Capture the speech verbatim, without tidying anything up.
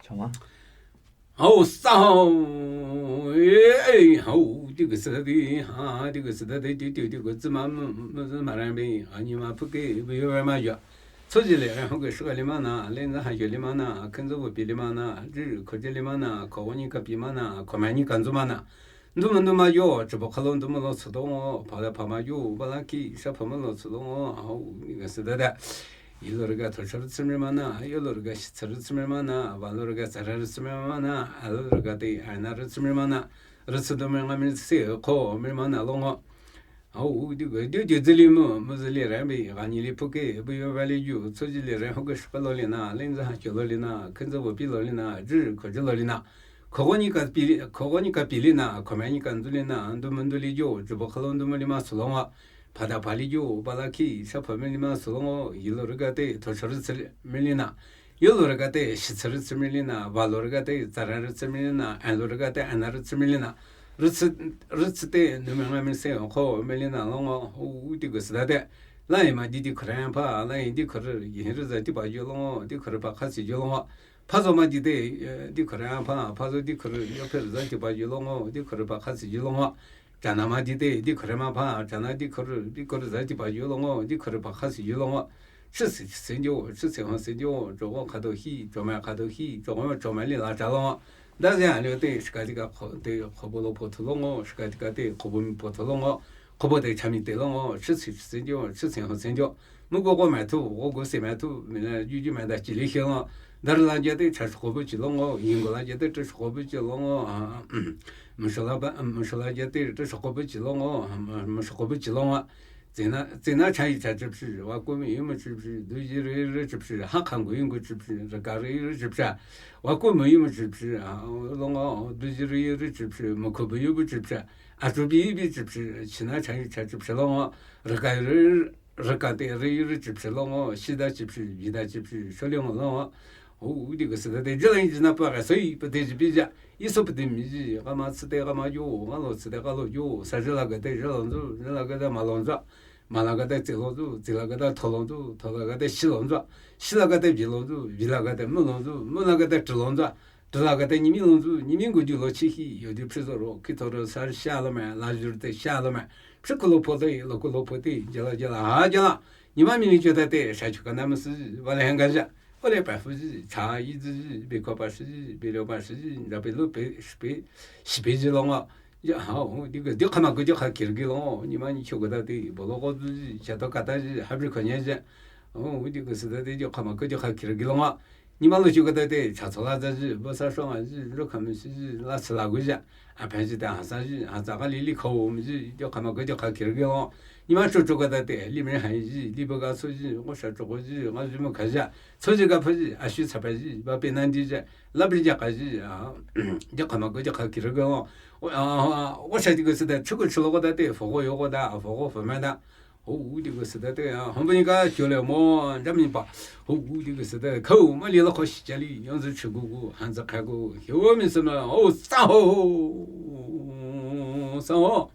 Chama. Hao sa hao. Eh, eh, hao, di gu sü da di, ha, di gu sü da di, di, di, di gu zi ma, mu, mu, zi ma ran bi, a ni ma pu ke, bu yo ma yo. Tso ji le, hao ge shu ga li ma na, le na ha yo li ma na, ken zo bu bi li ma na, ri ko ji li ma na, ko ni ka bi ma na, ko ma ni ka zo ma na. Ndu ma ndu ma yo, chi bo kha lo ndu ma lo tsu do ngo, pa da pa ma yo, ba la ki, sha pa ma lo tsu do ngo, hao, di gu sü da da. Yi lo ri ga to cha ri tsu mi ma na, yo lo ri ga shi tsu ri tsu mi ma na, ba lo ri ga tsa ri tsu mi ma na, a lo ri ga te, a na ri tsu mi ma na, ri tsu do mi nga mi se ko mi ma na lo ngo. Hao, di gu, di, di zi li mu, mu zi li ran bi, ga ni li pu ke, bu yo ba li yo, tso ji li ran ho ge shu pa lo li na, len za ha kyo lo li na, ken za bo pi lo li na, ri ko ji lo li na. Ko ni ka pi li, ko ni ka pi li na, ko ma ni ka nzu li na, ndu mu ndu li yo, chi bo kha lo ndu mu li ma su lo ngo. Pa da pa li yo, ba la ki, sha pa mi li ma su lo ngo, yi lo ri ga te, to cha ri tsu mi li na. Yo lo ri ga te, shi tsu ri tsu mi li na, ba lo ri ga te, tsa ri tsu mi li na, a lo ri ga te, a na ri tsu mi li na. Ri tsu, ri tsu te, nu mi nga mi se, ko mi li na lo ngo, hao, di gu sü da de. La yi ma di di ko ri pa, la yi di ko ri, yi ri za di ba yo lo ngo, di ko ri pa kha si yo lo ngo. Pa zo ma di de, eh, di ko ri pa, pa zo di ko ri, yo pe za di ba yo lo ngo, di ko ri pa kha si yo lo ngo. Cha na ma di de, di ko ri ma pa, cha na di ko ri, di ko ri za di ba yo lo ngo, di ko ri pa kha si yo lo ngo. Chi si, si yo, chi si hao si yo, zho wo kha do hi, zho ma kha do hi, zho wo zho ma li la cha lo ngo. Da zi a li te, shi ka di ka ko, te, ko bo lo po tu lo ngo, shi ka di ka te, ko bo mi po tu lo ngo, ko bo te cha mi te lo ngo, chi si, si yo, chi si hao si yo. Mu go go ma tu, go go se ma tu, mi na ju ju ma da chi li hi lo ngo. Da ri la je te, cha shi ko bo chi lo ngo, yin go la je te, cha shi ko bo chi lo ngo, a, mu shu la ba, mu shu la je te, cha shi ko bo chi lo ngo, a, mu, mu shu ko bo chi lo ngo. Zi na, zi na cha yi cha chi pshi, wa ku mi yi mu chi pshi, du yi ri ri chi pshi, ha kang gu yin gu chi pshi, ri ka ri ri chi pshi. Wa ku mi yi mu chi pshi, a, lo ngo, du yi ri ri chi pshi, mu ku bu yi bu chi pshi, a chu bi yi bi chi pshi, chi na cha yi cha chi pshi lo ngo, ri ka ri, ri ka te ri ri chi pshi lo ngo, shi da chi pshi, yi da chi pshi, sho li ngo lo ngo. Hao, di gu sü da de, ji la yi ji na pa ga so yi pa de ji bi ja. Yi so pa de mi ji, ga ma tsi de ga ma yo, ga lo tsi de ga lo yo, sa ji la ga de ji lo nzu, ji la ga de ma lo nzu, ma la ga de tsi lo nzu, tsi la ga de to lo nzu, to la ga de shi lo nzu, shi la ga de bi lo nzu, bi la ga de mu lo nzu, mu la ga de zhi lo nzu, zhi la ga de ni mi lo nzu, ni mi gu ju lo chi hi, yo di phi zo ro, ki to ro sa sha lo me, la ju de sha lo me, phi ku lo po de, lo ku lo po de, ji la ji la, ha ji la, ni ma mi ni ju de de, sha ju ka na mu si, wa le hen ga ja. Ko le pa fu ji, cha yi zi ji, bi ko pa shi ji, bi lo pa shi ji, ja bi lo pe, shi pe, shi pe ji lo ngo. Ya, hao, di ge, di kha ma ge, di kha kir gi lo ngo. Ni ma ni chu ge da de, bo lo go zi ji, cha to ka ta ji, ha bi ko nye ji. O, di ge si da de, di kha ma ge, di kha kir gi lo ngo. Ni ma lo chu ge da de, cha to la za ji, bo sa shuang a ji, lo kha mi shi ji, la si la gu ji. A pa ji da ha sa ji, ha sa ga li li ko mi ji, di kha ma ge, di kha kir gi lo. Ni ma chu chu ge da de, li mi ha ji, li bo ga su ji, ngo sha chu go ji, ngo ji mo ka ji. Tso ji ga pho ji, a shu tsa pa ji, ba pe nan di ji, la bi ja ka ji, a, ja ka ma ko ja ka ki ro ga. O, a, a, o sha di ko se da, chu ko chu lo ko da te, fo ko yo ko da, fo ko fo ma da. O, di ko se da te, a, hon bi ga chu le mo, ja mi pa. O, di ko se da, ko ma li lo ko shi ja li, yong zu chu gu gu, han za ka gu, yo mi se ma, o, sa ho, sa ho.